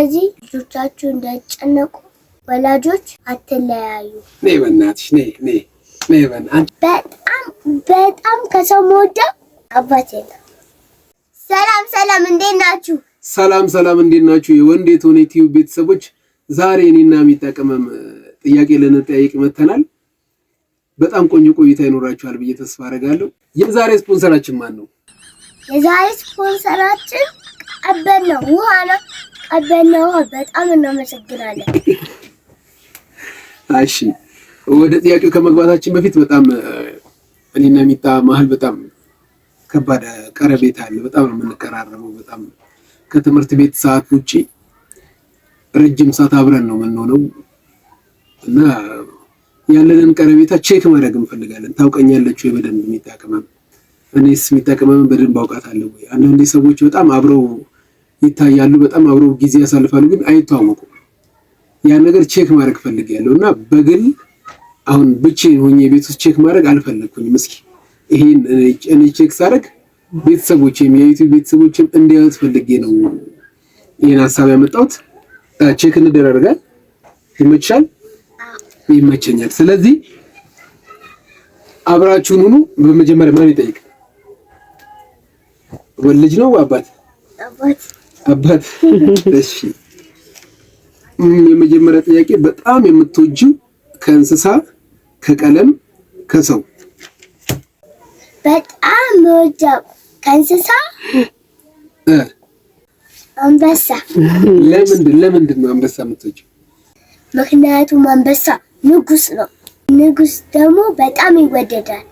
ስለዚህ ልጆቻችሁ እንዳይጨነቁ ወላጆች አትለያዩ። ነይ በእናትሽ ነይ ነይ ነይ በእናትሽ። በጣም በጣም ከሰው የምወደው አባቴ ነው። ሰላም ሰላም፣ እንዴት ናችሁ? ሰላም ሰላም፣ እንዴት ናችሁ? የወንዴ ቶኔ ቲዩብ ቤተሰቦች ዛሬ እኔና የሚጠቅመም ጥያቄ ልንጠያየቅ መተናል። በጣም ቆንጆ ቆይታ ይኖራችኋል ብዬ ተስፋ አደርጋለሁ። የዛሬ ስፖንሰራችን ማን ነው? የዛሬ ስፖንሰራችን ቀበና ውሃ ነው። ቀበና ውሃ በጣም እናመሰግናለን። እሺ ወደ ጥያቄው ከመግባታችን በፊት በጣም እኔና ሚጣ መሀል በጣም ከባድ ቀረቤታ አለ። በጣም ነው የምንቀራረበው። በጣም ከትምህርት ቤት ሰዓት ውጪ ረጅም ሰዓት አብረን ነው የምንሆነው እና ያለንን ቀረቤታ check ማድረግ እንፈልጋለን። ታውቀኛለች ወይ በደንብ ሚጣ ቅመም፣ እኔስ ሚጣ ቅመምን በደንብ አውቃታለሁ ወይ? አንዳንዴ ሰዎች በጣም አብረው ይታያሉ፣ በጣም አብረው ጊዜ ያሳልፋሉ፣ ግን አይተዋወቁም። ያን ነገር check ማድረግ ፈልጌያለሁ እና በግል አሁን ብቻዬን ሆኜ ቤት ውስጥ check ማድረግ አልፈለግኩኝም። እስኪ ይሄን እኔ check ሳደርግ ቤተሰቦቼም የዩቲዩብ ቤተሰቦቼም እንዲያዩት ፈልጌ ነው ይሄን ሀሳብ ያመጣሁት። check እንደራረጋል። ይመችሻል? ይመቸኛል። ስለዚህ አብራችሁን ሁኑ። በመጀመሪያ ማን ይጠይቅ? ልጅ ነው አባት? አባት አባት። እሺ የመጀመሪያ ጥያቄ በጣም የምትወጂው ከእንስሳ ከቀለም ከሰው? በጣም የምወደው ከእንስሳ አንበሳ። ለምንድን ነው አንበሳ የምትወጂው? ምክንያቱም አንበሳ ንጉስ ነው። ንጉስ ደግሞ በጣም ይወደዳል።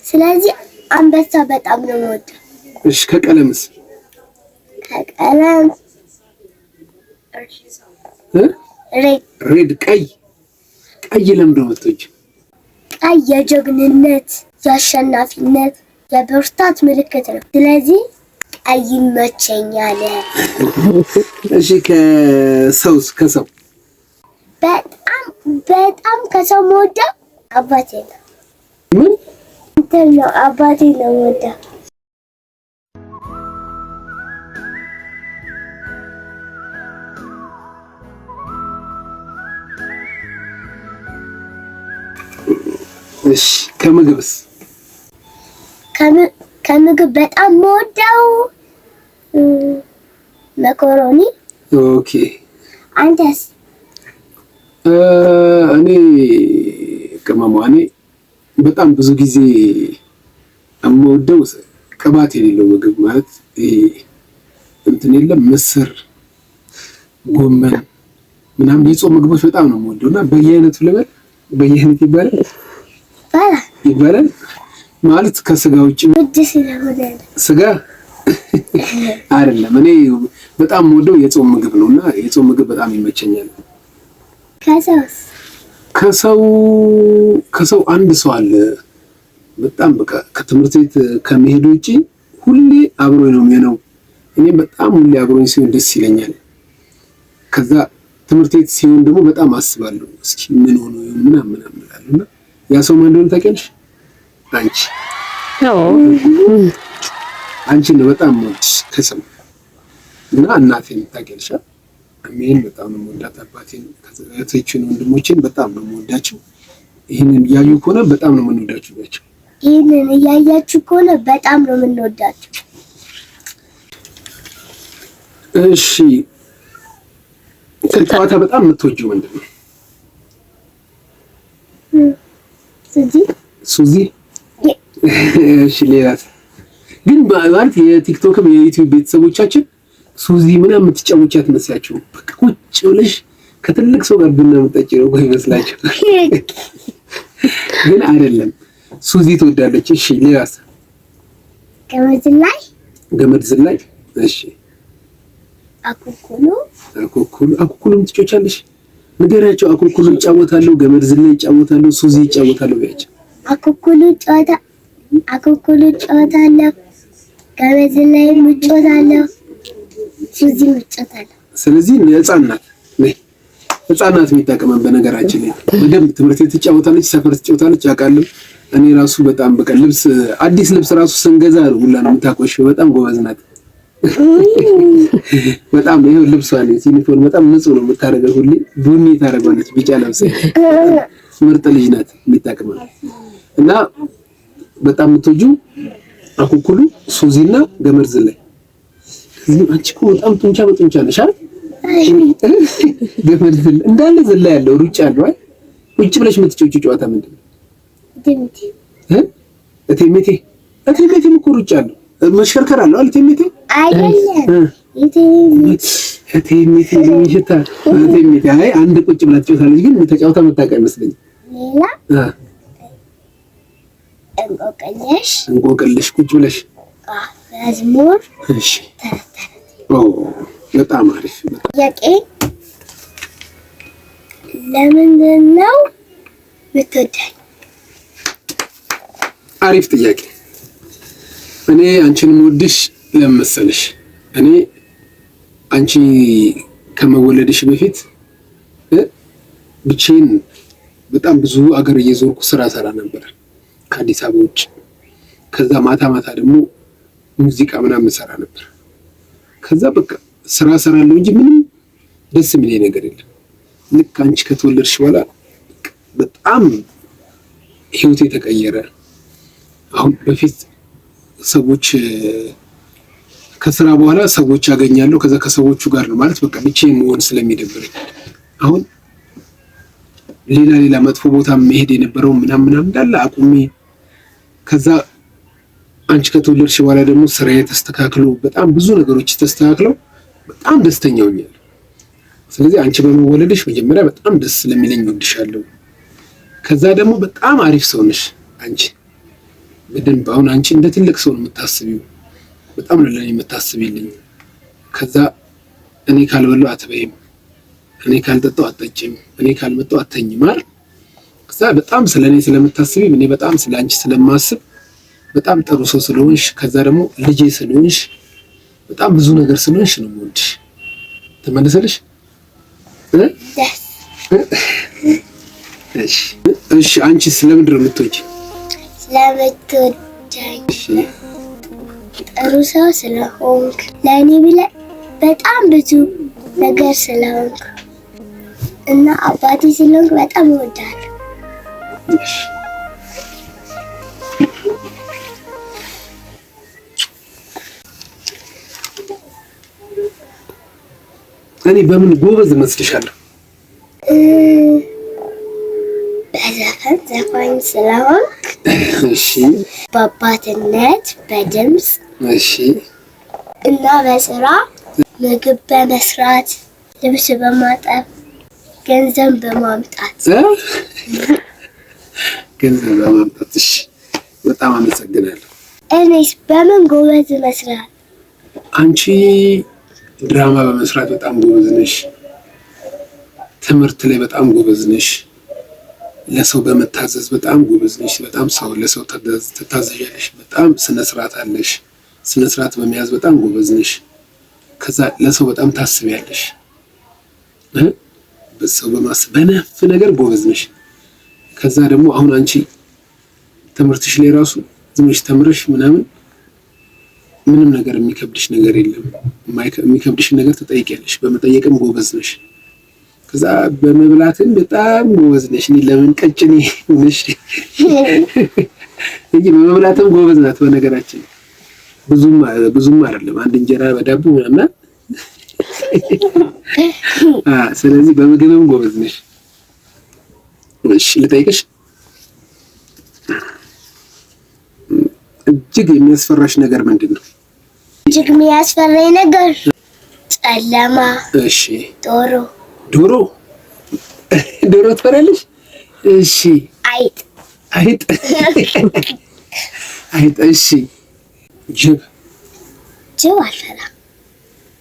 ስለዚህ አንበሳ በጣም ነው የምወደው። እሺ ከቀለምስ? ከቀለም red። Red ቀይ። ቀይ ለምንድን ነው የምትወጂው? ቀይ የጀግንነት፣ የአሸናፊነት፣ የብርታት ምልክት ነው። ስለዚህ ቀይ ይመቸኛል። እሺ ከሰውስ? ከሰው በጣም በጣም ከሰው የምወደው አባቴ ነው። ምን እንትን ነው አባቴ ነው የምወደው። እሺ ከምግብስ? ከምግብ በጣም የምወደው መኮሮኒ። Okay አንተስ? እኔ ቅመሟ እኔ በጣም ብዙ ጊዜ የምወደው ቅባት የሌለው ምግብ ማለት ይሄ እንትን የለም ምስር፣ ጎመን ምናምን የጾም ምግቦች በጣም ነው የምወደው እና በየአይነቱ ልበል በየአይነት ይባላል ይባላል ማለት ከስጋ ውጭ ስጋ አይደለም። እኔ በጣም የምወደው የጾም ምግብ ነው እና የጾም ምግብ በጣም ይመቸኛል። ከሰውስ? ከሰው ከሰው አንድ ሰው አለ በጣም በቃ ከትምህርት ቤት ከመሄድ ውጪ ሁሌ አብሮኝ ነው የሚሆነው። እኔም በጣም ሁሌ አብሮኝ ሲሆን ደስ ይለኛል። ከዛ ትምህርት ቤት ሲሆን ደግሞ በጣም አስባለሁ፣ እስኪ ምን ሆኖ ይሆን ምናምን ምናምን እላለሁ። እና ያ ሰው ማን እንደሆነ ታውቂያለሽ? አንቺ አንቺ ነው በጣም የምወድሽ ከሰው እና እናቴን ታውቂያለሽ? እሜን በጣም ነው የምወዳት፣ አባቴን፣ እህቶቼን፣ ወንድሞቼን በጣም ነው የምወዳቸው። ይህንን እያዩ ከሆነ በጣም ነው የምንወዳችሁ ናቸው። ይህንን እያያችሁ ከሆነ በጣም ነው የምንወዳችሁ። እሺ ከጨዋታ በጣም የምትወጂው ምንድን ነው? ሱዚ። ሱዚ። እሺ ሌላስ? ግን ማለት የቲክቶክም የዩቲዩብ ቤተሰቦቻችን ሱዚ ምናምን የምትጫወቻት መስላችሁ በቃ ቁጭ ብለሽ ከትልቅ ሰው ጋር ቡና የምጠጪ ነው ወይ ይመስላችሁ? ግን አይደለም። ሱዚ ትወዳለች። እሺ ሌላስ? ገመድ ዝላይ። ገመድ ዝላይ። እሺ አኩኩሉ። አኩኩሉ። አኩኩሉ ትጫወቻለሽ? ንገሪያቸው። አኩኩሉ እጫወታለሁ፣ ገመድ ዝላይ እጫወታለሁ፣ ሱዚ እጫወታለሁ በያቸው። አኩኩሉ ጨዋታ አኩኩሉ እጫወታለሁ፣ ገመድ ዝላይ እጫወታለሁ፣ ሱዚ እጫወታለሁ። ስለዚህ ህፃን ናት ህፃን ናት የሚጠቅመን በነገራችን ላይ በደንብ ትምህርት ቤት ትጫወታለች፣ ሰፈር ትጫወታለች። አውቃለሁ እኔ ራሱ በጣም በቃ ልብስ አዲስ ልብስ ራሱ ስንገዛ ሁላ ነው የምታቆሽው። በጣም ጎበዝ ናት። በጣም ይኸው ልብሷን ዩኒፎርም በጣም ንጹህ ነው የምታደርገው። ሁሌ ቡኒ ታደርገዋለች፣ ቢጫ ለብሳ። ምርጥ ልጅ ናት የሚጠቅመው እና በጣም የምትወጂው አኩኩሉ፣ ሱዚና ገመድ ዝላይ። አንቺ እኮ በጣም ጡንቻ በጡንቻ ነሽ አይደል? ገመድ ዝላይ እንዳለ ዝላይ ያለው ሩጫ ያለው አይደል? ውጭ ብለሽ የምትጫወቺው ጨዋታ ምንድን ነው? እቴሜቴ እቴሜቴም እኮ ሩጫ አለው መሽከርከር አለው አይደል? እቴሜቴ አይደለም እቴሜቴ የሚሸታ እቴሜቴ። አይ አንድ ቁጭ ብላ ትጫወታለች፣ ግን ተጫውታ መታወቅ አይመስለኝም። ሌላ እንቆቅልሽ እንቆቅልሽ ቁጭ ብለሽ መዝሙር። እሺ፣ ኦ በጣም አሪፍ ጥያቄ። ለምንድን ነው የምትወደኝ? አሪፍ ጥያቄ። እኔ አንቺን የምወድሽ ለምን መሰለሽ? እኔ አንቺ ከመወለድሽ በፊት ብቻዬን በጣም ብዙ አገር እየዞርኩ ስራ ሰራ ነበር ከአዲስ አበባ ውጭ። ከዛ ማታ ማታ ደግሞ ሙዚቃ ምናምን ሰራ ነበር። ከዛ በቃ ስራ ሰራለሁ እንጂ ምንም ደስ የሚለኝ ነገር የለም። ልክ አንቺ ከተወለድሽ በኋላ በጣም ህይወቴ ተቀየረ። አሁን በፊት ሰዎች ከስራ በኋላ ሰዎች ያገኛለሁ። ከዛ ከሰዎቹ ጋር ነው ማለት በቃ ብቻዬን መሆን ስለሚደብረኝ አሁን ሌላ ሌላ መጥፎ ቦታ መሄድ የነበረው ምናምን ምናምን እንዳለ አቁሜ፣ ከዛ አንቺ ከተወለድሽ በኋላ ደግሞ ስራዬ ተስተካክሎ በጣም ብዙ ነገሮች ተስተካክለው በጣም ደስተኛ ሆኛለሁ። ስለዚህ አንቺ በመወለድሽ መጀመሪያ በጣም ደስ ስለሚለኝ እወድሻለሁ። ከዛ ደግሞ በጣም አሪፍ ሰው ነሽ አንቺ በደንብ አሁን አንቺ እንደ ትልቅ ሰው ነው የምታስቢው። በጣም ነው ለእኔ የምታስቢልኝ። ከዛ እኔ ካልበላሁ አትበይም፣ እኔ ካልጠጣሁ አትጠጪም፣ እኔ ካልመጣሁ አትተኝም አይደል? ከዛ በጣም ስለ እኔ ስለምታስቢ እኔ በጣም ስለ አንቺ ስለማስብ በጣም ጥሩ ሰው ስለሆንሽ ከዛ ደግሞ ልጄ ስለሆንሽ በጣም ብዙ ነገር ስለሆንሽ ነው የምወድሽ። ተመለሰልሽ? እሺ እሺ። አንቺ ስለምንድን ነው የምትወጂኝ? ስለምትወደኝ፣ ጥሩ ሰው ስለሆንክ፣ ለእኔ ብለህ በጣም ብዙ ነገር ስለሆንክ እና አባቴ ስለሆንክ በጣም እወድሃለሁ። እኔ በምን ጎበዝ እመስልሻለሁ? በዘፈን ዘፋኝ ስለሆንክ፣ እሺ፣ በአባትነት፣ በድምፅ እሺ፣ እና በስራ ምግብ በመስራት፣ ልብስ በማጠብ፣ ገንዘብ በማምጣት። ገንዘብ በማምጣት። እሺ፣ በጣም አመሰግናለሁ። እኔስ በምን ጎበዝ እመስልሃለሁ? አንቺ ድራማ በመስራት በጣም ጎበዝ ነሽ። ትምህርት ላይ በጣም ጎበዝ ነሽ። ለሰው በመታዘዝ በጣም ጎበዝ ነሽ። በጣም ሰው ለሰው ትታዘዣለሽ። በጣም ስነ ስርዓት አለሽ። ስነ ስርዓት በመያዝ በጣም ጎበዝ ነሽ። ከዛ ለሰው በጣም ታስቢያለሽ። ሰው በማሰብ በነፍ ነገር ጎበዝ ነሽ። ከዛ ደግሞ አሁን አንቺ ትምህርትሽ ላይ ራሱ ዝም ብለሽ ተምረሽ ምናምን ምንም ነገር የሚከብድሽ ነገር የለም። የሚከብድሽን ነገር ትጠይቂያለሽ። በመጠየቅም ጎበዝ ነሽ። ከዛ በመብላትም በጣም ጎበዝ ነሽ። እኔ ለምን ቀጭኔ ነሽ እንጂ በመብላትም ጎበዝ ናት። በነገራችን ብዙም ብዙም አይደለም፣ አንድ እንጀራ በዳቦ ምናምን። ስለዚህ በምግብም ጎበዝ ነሽ። እሺ ልጠይቅሽ፣ እጅግ የሚያስፈራሽ ነገር ምንድን ነው? እጅግ የሚያስፈራኝ ነገር ጨለማ። እሺ። ዶሮ። ዶሮ? ዶሮ ትፈሪያለሽ? እሺ። አይጥ። አይጥ፣ አይጥ። እሺ። ጅብ? ጅብ አልፈራም።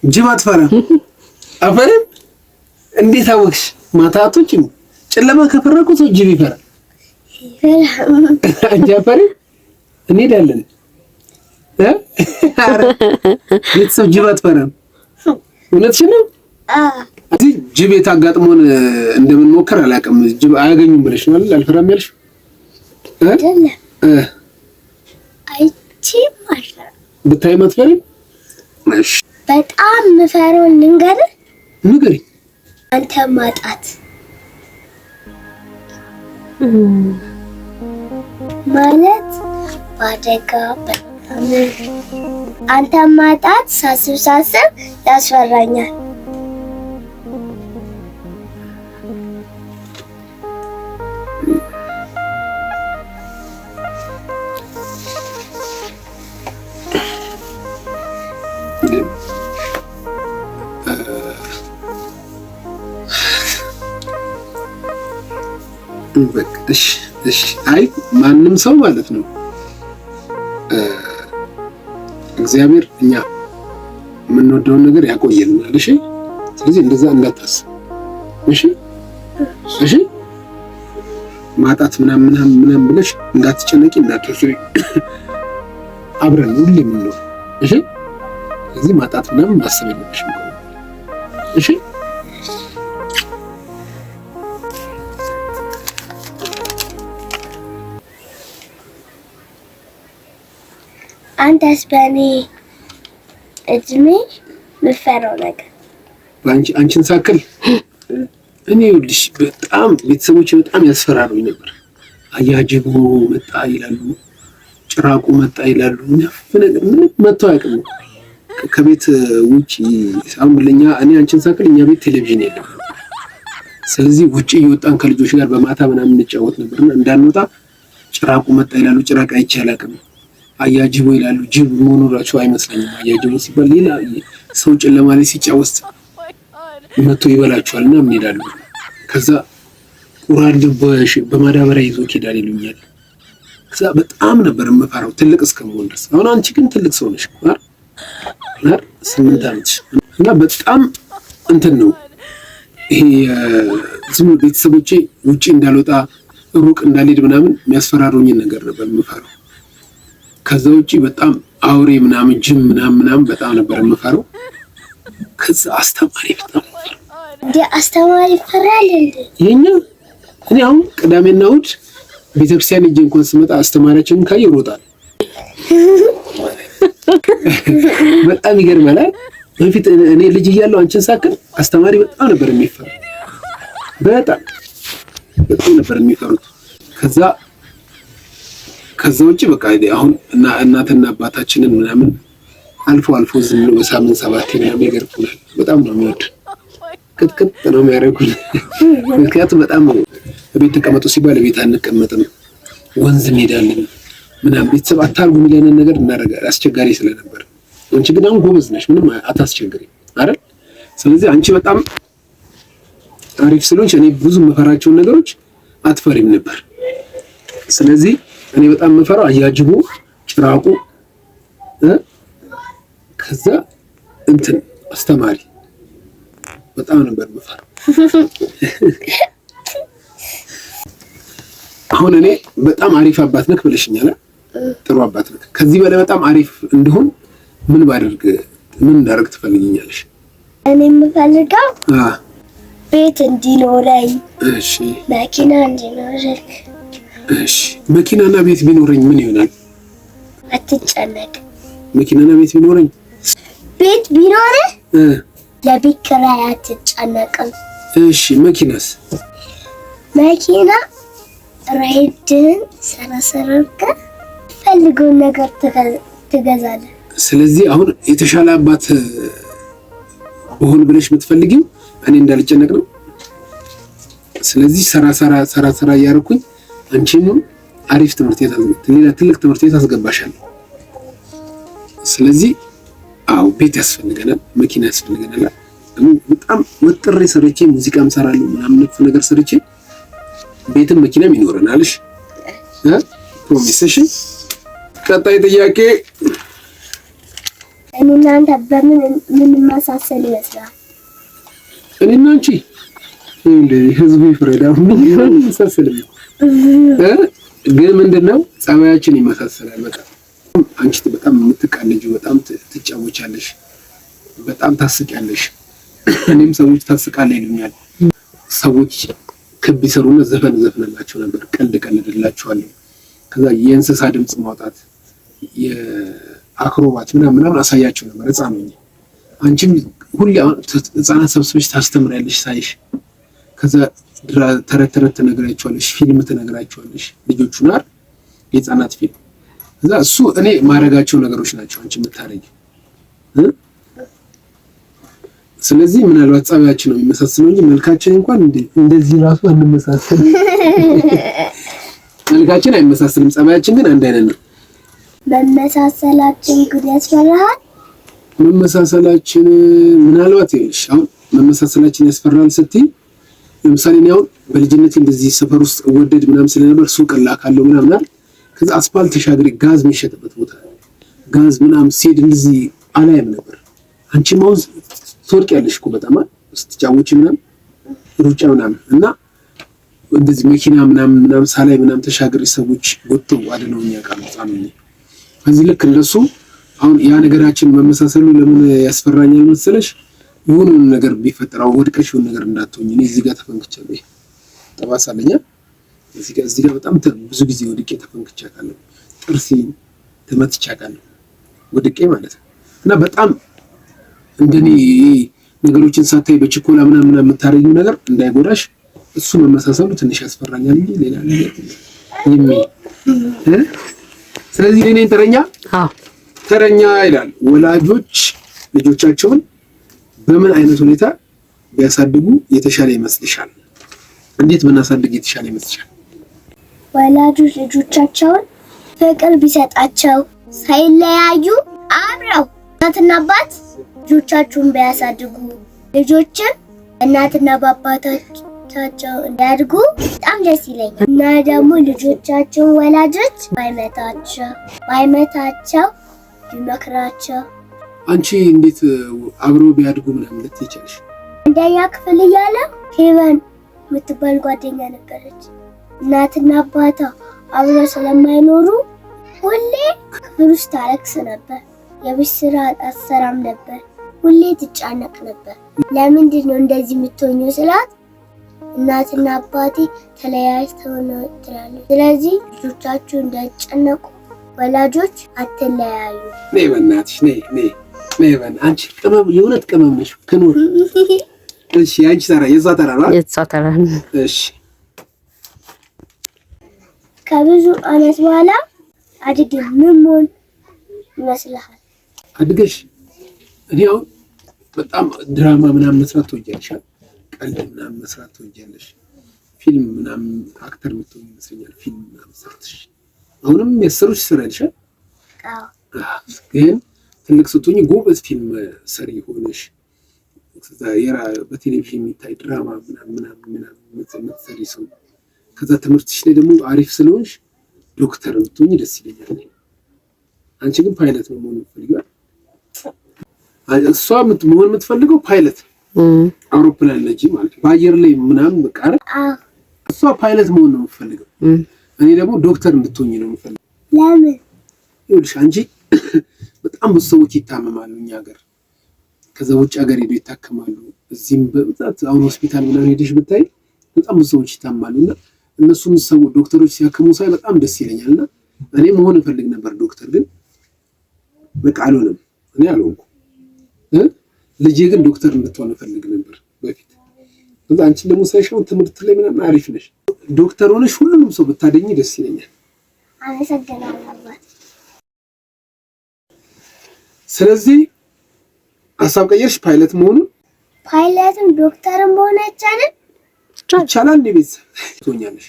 ጅብ አትፈራም? አፈርም። እንዴት አወቅሽ? ማታ አትወጪም? ጨለማ ከፈራ እኮ ሰው ጅብ ይፈራል። አንቺ አፈሪም? እንሄዳለን። ቤተሰብ ጅብ አትፈራም? እውነትሽን ነው? እዚህ ጅብ የት አጋጥሞን እንደምንሞክር አላውቅም። ጅብ አያገኙም ብለሽ ነው አይደል? አልፈራም ያልሽው? አይቼም አልፈራም። ብታይም አትፈሪም? እሺ። በጣም ምፈራውን ልንገርህ? ንገሪኝ። አንተ ማጣት ማለት በአደጋ በምናምን አንተ ማጣት ሳስብ ሳስብ ያስፈራኛል። በቃ እሺ፣ እሺ። አይ ማንም ሰው ማለት ነው እግዚአብሔር እኛ የምንወደውን ነገር ያቆየልናል። እሺ፣ ስለዚህ እንደዛ እንዳታስብ። እሺ፣ እሺ። ማጣት ምናምን ምናምን ምናምን ብለሽ እንዳትጨነቂ እንዳትወስሪ፣ አብረን ሁሌ የምንኖር። እሺ። ስለዚህ ማጣት ምናምን ማሰብ የለብሽም። እሺ። አንተስ በእኔ እድሜ የምፈራው ነገር? አንቺን ሳክል እኔ ይኸውልሽ በጣም ቤተሰቦቼ በጣም ያስፈራሩኝ ነበር። አያጅቦ መጣ ይላሉ፣ ጭራቁ መጣ ይላሉ። ነፍ ነገር ምንም መጥቶ አያውቅም። ከቤት ውጪ አሁን ለኛ እኔ አንቺን ሳክል እኛ ቤት ቴሌቪዥን የለም። ስለዚህ ውጪ እየወጣን ከልጆች ጋር በማታ ምናምን እንጫወት ነበርና እንዳንወጣ ጭራቁ መጣ ይላሉ። ጭራቅ አይቼ አላውቅም። አያጅቦ ይላሉ። ጅብ መኖራቸው አይመስለኝም። አያጅቦ ሲባል ሌላ ሰው ጨለማ ላይ ሲጫወት መጥቶ ይበላቸዋል እና ምን ይላሉ። ከዛ ቁራል በማዳበሪያ ይዞ ይሄዳል ይሉኛል። ከዛ በጣም ነበር የምፈራው ትልቅ እስከመሆን ድረስ። አሁን አንቺ ግን ትልቅ ሰው ነሽ አይደል? 8 ዓመትሽ እና በጣም እንትን ነው ይሄ ዝም ቤተሰቦቼ ውጪ እንዳልወጣ ሩቅ እንዳልሄድ ምናምን የሚያስፈራሩኝን ነገር ነበር የምፈራው። ከዛ ውጪ በጣም አውሬ ምናምን ጅብ ምናምን ምናምን በጣም ነበር የምፈራው። ከዛ አስተማሪ በጣም እንዴ አስተማሪ ይፈራል እንዴ? የኛ እኔ አሁን ቅዳሜና እሑድ ቤተክርስቲያን ሄጄ እንኳን ስመጣ አስተማሪያችንን ካየ ይሮጣል። በጣም ይገርማል። በፊት እኔ ልጅ እያለሁ አንቺን ሳክል አስተማሪ በጣም ነበር የሚፈሩ። በጣም በጣም ነበር የሚፈሩት። ከዛ ውጪ በቃ አሁን እናትና አባታችንን ምናምን አልፎ አልፎ ዝም ብሎ በሳምንት 7 ምናምን ይገርፉናል። በጣም ነው የሚወድ ቅጥቅጥ ነው የሚያደርጉን። ምክንያቱም በጣም ቤት ተቀመጡ ሲባል ቤት አንቀመጥም፣ ወንዝ እንሄዳለን ምናምን ቤተሰብ አታርጉ የሚለንን ነገር እናደርጋለን። አስቸጋሪ ስለነበር አንቺ ግን አሁን ጎበዝ ነሽ፣ ምንም አታስቸግሪም አይደል? ስለዚህ አንቺ በጣም አሪፍ ስለሆንሽ እኔ ብዙ የምፈራቸውን ነገሮች አትፈሪም ነበር። ስለዚህ እኔ በጣም የምፈራው አያጅቦ፣ ጭራቁ፣ ከዛ እንትን አስተማሪ በጣም ነበር የምፈራው። አሁን እኔ በጣም አሪፍ አባት ነክ ብለሽኛል። ጥሩ አባት ነክ። ከዚህ በላይ በጣም አሪፍ እንድሆን ምን ባደርግ ምን እንዳደርግ ትፈልጊኛለሽ? እኔ የምፈልገው ቤት እንዲኖረኝ፣ እሺ፣ መኪና እንዲኖረኝ። እሺ፣ መኪናና ቤት ቢኖረኝ ምን ይሆናል? አትጨነቅ። መኪናና ቤት ቢኖረኝ ቤት ቢኖርህ ለቤት ኪራይ አትጨነቅም። እሺ፣ መኪናስ? መኪና ራይድን ሰራሰራ ፈልገውን ነገር ትገዛለህ። ስለዚህ አሁን የተሻለ አባት ብሆን ብለሽ የምትፈልጊው እኔ እንዳልጨነቅ ነው። ስለዚህ ሰራ ሰራ ሰራ ሰራ እያደረኩኝ አንቺንም አሪፍ ትምህርት ቤት ሌላ ትልቅ ትምህርት ቤት አስገባሻለሁ። ስለዚህ አዎ ቤት ያስፈልገናል፣ መኪና ያስፈልገናል። በጣም ወጥሬ ሰርቼ ሙዚቃም ሰራለሁ ምናምን ነገር ሰርቼ ቤትም መኪናም ይኖረናል። እሺ promise። እሺ ቀጣይ ጥያቄ እኔና አንተ በምን የምንመሳሰል ይመስላል? እኔና አንቺ ህዝቡ ይፍረድ። አሁን ምን መሳሰል ግን ምንድነው ጸባያችን ይመሳሰላል በጣም። አንቺ በጣም የምትቃለጂው፣ በጣም ትጫወቻለሽ፣ በጣም ታስቂያለሽ። እኔም ሰዎች ታስቃለህ ይሉኛል። ሰዎች ክብ ይሰሩና ዘፈን ዘፍንላቸው ነበር፣ ቀልድ ቀልድላቸዋለሁ። ከዛ የእንስሳ ድምፅ ማውጣት፣ አክሮባት ምናምን ምናምን አሳያቸው ነበር ህፃን ሆኜ። አንቺም ሁሌ ህፃናት ሰብስበሽ ታስተምሪያለሽ ሳይሽ፣ ከዛ ተረት ተረት ትነግራቸዋለሽ፣ ፊልም ትነግራቸዋለሽ ልጆቹን አይደል? የህፃናት ፊልም። ከዛ እሱ እኔ ማድረጋቸው ነገሮች ናቸው አንቺ የምታረጊው። ስለዚህ ምናልባት ጸባያችን ነው የሚመሳሰለው እንጂ መልካችን እንኳን እንደዚህ ራሱ አንመሳሰልም። መልካችን አይመሳሰልም፣ ጸባያችን ግን አንድ አይነት ነው። መመሳሰላችን ግን ያስፈራሃል? መመሳሰላችን ምናልባት ይኸውልሽ፣ አሁን መመሳሰላችን ያስፈራል ስትይ፣ ለምሳሌ እኔ አሁን በልጅነቴ እንደዚህ ሰፈር ውስጥ ወደድ ምናምን ስለነበር ሱቅ እላካለሁ ምናምን አይደል? ከዛ አስፋልት ተሻግሬ ጋዝ የሚሸጥበት ቦታ ጋዝ ምናምን ሲሄድ እንደዚህ አላይም ነበር። አንቺም አሁን ትወድቂያለሽ እኮ በጣም ስትጫወቺ ምናምን ሩጫ ምናምን እና እንደዚህ መኪና ምናምን ምናምን ሳላይ ምናምን ተሻግሬ ሰዎች ወጥተው አድነውኝ ያውቃሉ። ህፃን ሆኜ በዚህ ልክ እንደሱ አሁን ያ ነገራችን መመሳሰሉ ለምን ያስፈራኛል መሰለሽ? የሆነ ነገር ቢፈጠር አሁን ወድቀሽ የሆነ ነገር እንዳትሆኝ። እኔ እዚህ ጋር ተፈንክቻለሁ፣ ጠባሳ አለኛ እዚህ ጋር በጣም ብዙ ጊዜ ወድቄ ተፈንክቻ አውቃለሁ። ጥርሴን ተመትቼ አውቃለሁ ወድቄ ማለት ነው። እና በጣም እንደኔ ነገሮችን ሳታይ በችኮላ ምናምን ምናምን የምታረጊው ነገር እንዳይጎዳሽ እሱ መመሳሰሉ ትንሽ ያስፈራኛል እንጂ ሌላ ነገር የሚል። ስለዚህ እኔ ተረኛ። አዎ። ተረኛ ይላል። ወላጆች ልጆቻቸውን በምን አይነት ሁኔታ ቢያሳድጉ የተሻለ ይመስልሻል? እንዴት ብናሳድግ የተሻለ ይመስልሻል? ወላጆች ልጆቻቸውን ፍቅር ቢሰጣቸው፣ ሳይለያዩ አብረው እናትና አባት ልጆቻቸውን ቢያሳድጉ፣ ልጆችም እናትና በአባታቸው እንዲያድጉ በጣም ደስ ይለኛል። እና ደግሞ ልጆቻቸውን ወላጆች ባይመታቸው ቢመክራቸው። አንቺ እንዴት አብረው ቢያድጉ ምናምን ልትይ ይቻልሽ? አንደኛ ክፍል እያለ ሄቨን የምትባል ጓደኛ ነበረች። እናትና አባቷ አብረው ስለማይኖሩ ሁሌ ክፍል ውስጥ ታለቅስ ነበር። የቤት ስራ አትሰራም ነበር። ሁሌ ትጨነቅ ነበር። ለምንድን ነው እንደዚህ የምትሆኚው ስላት እናትና አባቴ ተለያይተው ነው ትላለች። ስለዚህ ልጆቻችሁ እንዳይጨነቁ ወላጆች አትለያዩ። ነይ በእናትሽ፣ ነይ ነይ ነይ በእናትሽ። አንቺ ቅመም፣ የእውነት ቅመም ነሽ። ክኑር። እሺ፣ የአንቺ ተራ፣ የእሷ ተራ ነው። የእሷ ተራ። እሺ። ከብዙ ዓመት በኋላ አድጌ ምን መሆን ይመስልሃል? አድገሽ እኔ አሁን በጣም ድራማ ምናምን መስራት ትወጃለሽ አይደል? ቀልድ ምናምን መስራት ትወጃለሽ። ፊልም ምናምን actor የምትሆኝ ይመስለኛል። ፊልም ምናምን ሰርተሽ አሁንም ያሰሩሽ ትሰሪያለሽ አይደል? አዎ። ግን ትልቅ ስትሆኚ ጎበዝ ፊልም ሰሪ ሆነሽ በቴሌቪዥን የሚታይ ድራማ ምናምን ምናምን ምናምን የምትሰሪ ሰው፣ ከዛ ትምህርትሽ ላይ ደግሞ አሪፍ ስለሆንሽ ዶክተር ብትሆኚ ደስ ይለኛል። አንቺ ግን ፓይለት ነው መሆን የምትፈልጊው። እሷ መሆን የምትፈልገው ፓይለት፣ አውሮፕላን ነጂ ማለት ነው። በአየር ላይ ምናምን በቃ አይደል? እሷ ፓይለት መሆን ነው የምትፈልገው። እኔ ደግሞ ዶክተር እንድትሆኚ ነው የምፈልገው። ለምን? ይኸውልሽ አንቺ በጣም ብዙ ሰዎች ይታመማሉ እኛ ሀገር፣ ከዛ ውጭ ሀገር ሄደው ይታከማሉ። እዚህም በብዛት አሁን ሆስፒታል ምናምን ሄደሽ ብታይ በጣም ብዙ ሰዎች ይታመማሉ። እና እነሱም ሰው ዶክተሮች ሲያክሙ ሳይ በጣም ደስ ይለኛል። እና እኔ መሆን እፈልግ ነበር ዶክተር፣ ግን በቃ አልሆነም። እኔ አልሆንኩም። ልጄ ግን ዶክተር እንድትሆን እፈልግ ነበር በፊት። ከዛ አንቺን ደግሞ ሳይሽ አሁን ትምህርት ላይ ምናምን አሪፍ ነሽ። ዶክተር ሆነሽ ሁሉንም ሰው ብታደኝ ደስ ይለኛል። አመሰግናለሁ አባት። ስለዚህ ሀሳብ ቀየርሽ ፓይለት መሆኑን? ፓይለትም ዶክተርም መሆን አይቻልም? ይቻላል። እንደ ቤተሰብ ትሆኛለሽ።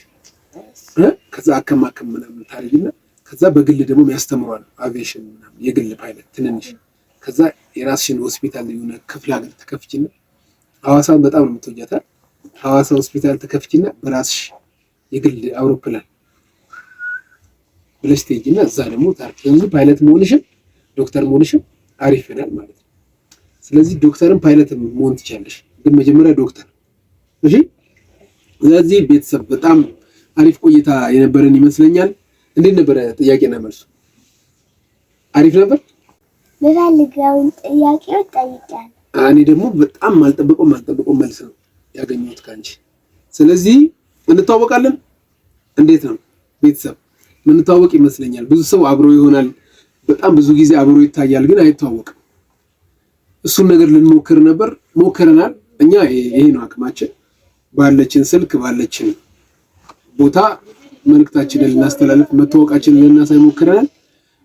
ከዛ አከማከም ምናምን ታደርጊና ከዛ በግል ደግሞ ያስተምሯል አቪዬሽን ምናምን የግል ፓይለት ትንንሽ። ከዛ የራስሽን ሆስፒታል የሆነ ክፍለ ሀገር ትከፍቺና፣ ሐዋሳን በጣም ነው የምትወጃት። ሐዋሳ ሆስፒታል ትከፍቺና በራስሽ የግል አውሮፕላን ብለሽ ትሄጂና እዛ ደግሞ ታርፊ። ስለዚህ ፓይለት መሆንሽም ዶክተር መሆንሽም አሪፍ ይሆናል ማለት ነው። ስለዚህ ዶክተርም ፓይለትም መሆን ትችያለሽ፣ ግን መጀመሪያ ዶክተር። እሺ። ስለዚህ ቤተሰብ በጣም አሪፍ ቆይታ የነበረን ይመስለኛል። እንዴት ነበረ ጥያቄና መልሱ? አሪፍ ነበር። የምፈልገውን ጥያቄዎች ጠይቄያለሁ። እኔ ደግሞ በጣም ማልጠብቀው መልስ ነው ያገኘሁት ከአንቺ። ስለዚህ እንተዋወቃለን። እንዴት ነው ቤተሰብ? ምንተዋወቅ ይመስለኛል። ብዙ ሰው አብሮ ይሆናል። በጣም ብዙ ጊዜ አብሮ ይታያል፣ ግን አይተዋወቅም። እሱን ነገር ልንሞክር ነበር፣ ሞክረናል። እኛ ይሄ ነው አቅማችን። ባለችን ስልክ ባለችን ቦታ መልእክታችንን ልናስተላልፍ መታወቃችንን ልናሳይ ሞክረናል።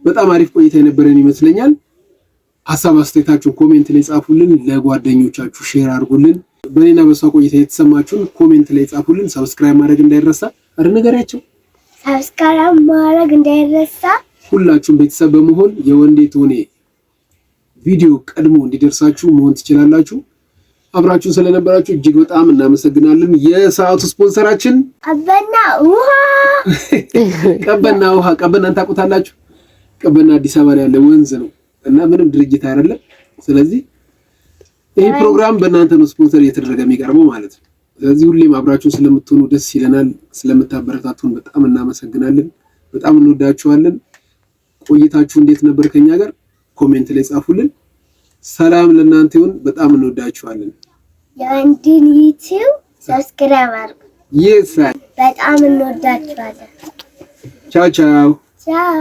በጣም አሪፍ ቆይታ የነበረን ይመስለኛል። ሀሳብ አስተያየታችሁን comment ላይ ጻፉልን፣ ለጓደኞቻችሁ share አድርጉልን። በእኔና በሷ ቆይታ የተሰማችሁን comment ላይ ጻፉልን። Subscribe ማድረግ እንዳይረሳ። አረ ንገሪያቸው። Subscribe ማድረግ እንዳይረሳ። ሁላችሁም ቤተሰብ በመሆን የወንዴ ቶኔ ቪዲዮ ቀድሞ እንዲደርሳችሁ መሆን ትችላላችሁ። አብራችሁን ስለነበራችሁ እጅግ በጣም እናመሰግናለን። የሰዓቱ ስፖንሰራችን ቀበና ውሃ፣ ቀበና ውሃ። ቀበናን ታውቁታላችሁ? ቀበና አዲስ አበባ ላይ ያለ ወንዝ ነው እና ምንም ድርጅት አይደለም። ስለዚህ ይሄ ፕሮግራም በእናንተ ነው ስፖንሰር እየተደረገ የሚቀርበው ማለት ነው። ስለዚህ ሁሌም አብራችሁን ስለምትሆኑ ደስ ይለናል። ስለምታበረታቱን በጣም እናመሰግናለን። በጣም እንወዳችኋለን። ቆይታችሁ እንዴት ነበር ከኛ ጋር? Comment ላይ ጻፉልን። ሰላም ለእናንተ ይሁን። በጣም እንወዳችኋለን። የወንድን YouTube subscribe አድርጉ። Yes. በጣም እንወዳችኋለን። ቻው ቻው። ቻው።